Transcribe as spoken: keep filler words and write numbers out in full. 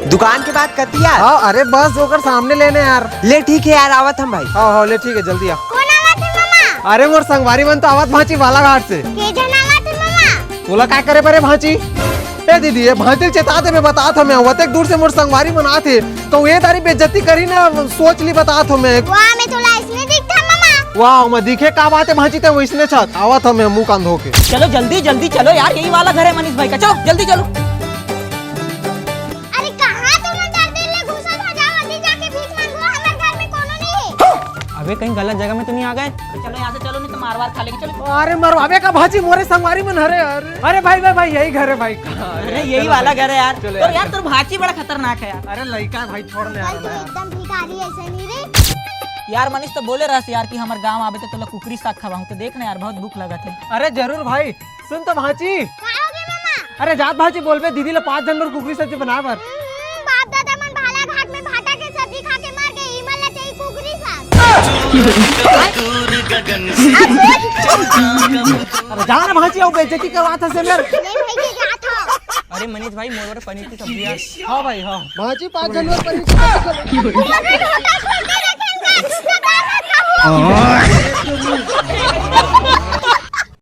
दुकान के बाद कतिया? हाँ, अरे बस ओकर सामने लेने यार। ले ठीक है यार, आवत हम भाई। हाँ हाँ, ले ठीक है, जल्दी आ। कोन आवत हे मामा? अरे मोर संगवारी मन तो आवत भांची बालाघाट से। के झन आवत हे मामा? तोला का करे परे भांची? ए दीदी, ये भांची ल चेता दे, मैं बतात हंव, मैं वतेक दूर से मोर संगवारी मन आत हे, तो ये तारी बेइज्जती करी ना, सोच ली बतात हंव मैं। वाह, मैं तोला इसने दिखता मामा। वाह, मैं दिखे का बात है भांची, ते वैसने छत आवत हंव मैं मुंह कान धो के। चलो जल्दी जल्दी चलो यार, यही वाला घर है मनीष भाई का, चलो जल्दी चलो। अरे कहाँ तुम अंदर दिल ले घुसत हो, जाओ अभी जाके भीख मांगो, हमारे घर में कोनो नहीं है। अबे कहीं गलत जगह में तो नहीं आ गए? चलो यहाँ से चलो, नहीं तो मार वार खा लेंगे, चलो। अरे मरवावे का भांची, मोरे संगवारी मन हरे यार। अरे भाई भाई भाई, यही घर है भाई। अरे यही वाला घर है यार। चलो तो यार। यार तोर भांची बड़ा खतरनाक है यार। अरे लइका है भाई, छोड़ ले भाई यार। तू एकदम भिखारी ऐसे नहीं रे। यार मनीष तो बोले रहस यार कि हमर गांव आबे तो तोला कुकरी साग खवाऊं, तो देख ना यार बहुत भूख लगत है। अरे जरूर भाई, सुन तो भांची। का हो गया मामा? अरे जात भांची बोलबे दीदी ले पांच झन बर कुकरी सब्जी बनाए बर। हम्म, बाप दादा मन बालाघाट में भाटा के सब्जी खा के मर गए, इमन ला चाहिए कुकरी साग। अरे जा ना भांची, अउ बेइज्जती करवात हस मेर। नहीं भाई, ये जात हो। अरे मनीष भाई, मोर बर पनीर की सब्जी यार। हाँ भाई, हाँ। भांची पांच झन बर पनीर की सब्जी खा। तुम्हारे होटल खोल के रखेंगे, दुकान रखा हुआ।